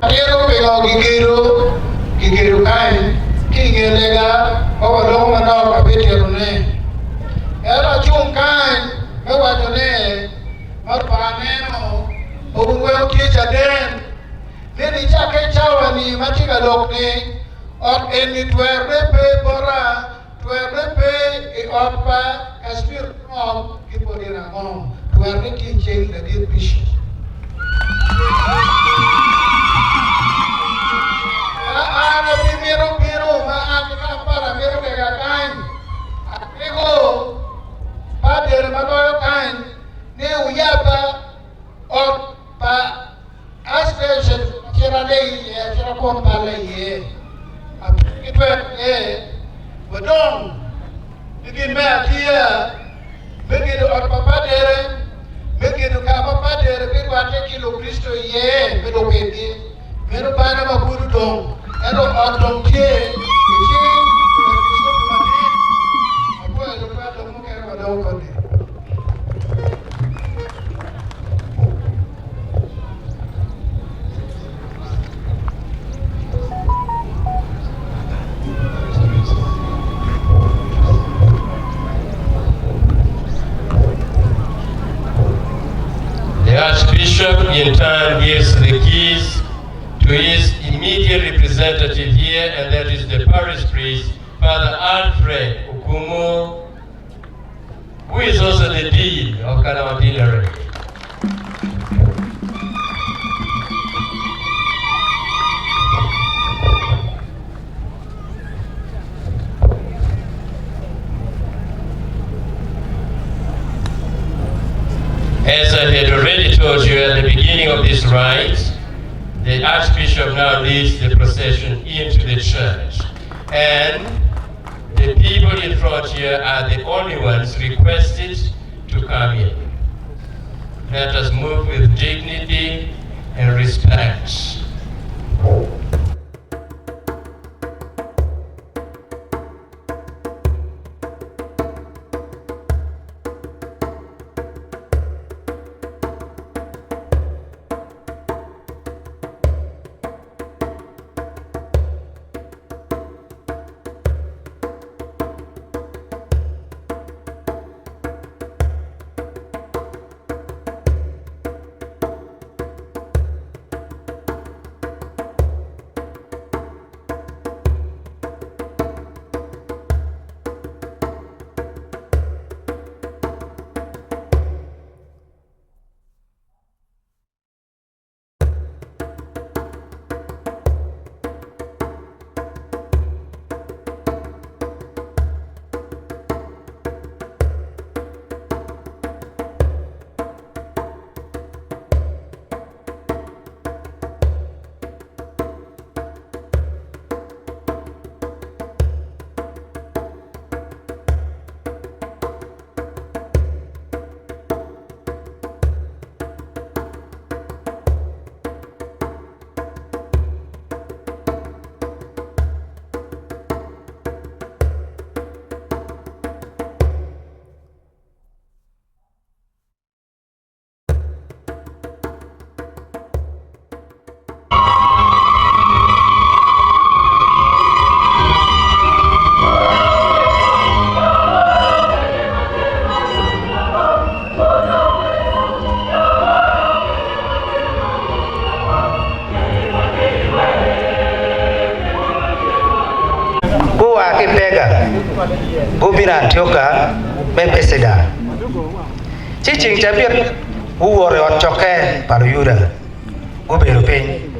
Atito pingo gigedo gigedo kany ki i nge lega ma waloko manok abititone. Ento acung kany me waco ne ma Lubanga neno ogun weko tye caden ni nicakke i cawa-ni ma tye ka lok-ni, ot eni twerone pe bota, twerone pe i ot pa Kacpir Ngom ki Podira Ngom, twerone tye i cing ladit bicop. Ka an abimito bino ma a ki Kampala amito lega kany, atiko padere ma loyo kany ni wuyabba ot pa Archbishop acit aleg iye, acit akun balle iye, ape ki twero iye, wadong ki gin me atiya me gedo ot pa padere, me gedo ka ma padere birwatte ki Lukricito iye me lukegi. Meno bana ma pud odong, ento ot dong tye i cing lapiskopi madit. Apwoyo tutwal dong mukene wadong kodi. The Archbishop in turn gives the keys to his immediate representative here, and that is the parish priest, Father Alfred Okumu, who is also the dean of Kalama Deanery. As I had already told you at the beginning of this rite, the Archbishop now leads the procession into the church. And the people in front here are the only ones requested to come in. Let us move with dignity and respect. Gua ki Pega gubino Antioka me Picida, ci ceng cabit guwoto i ot cokke pa Luyuda, gubedo piny.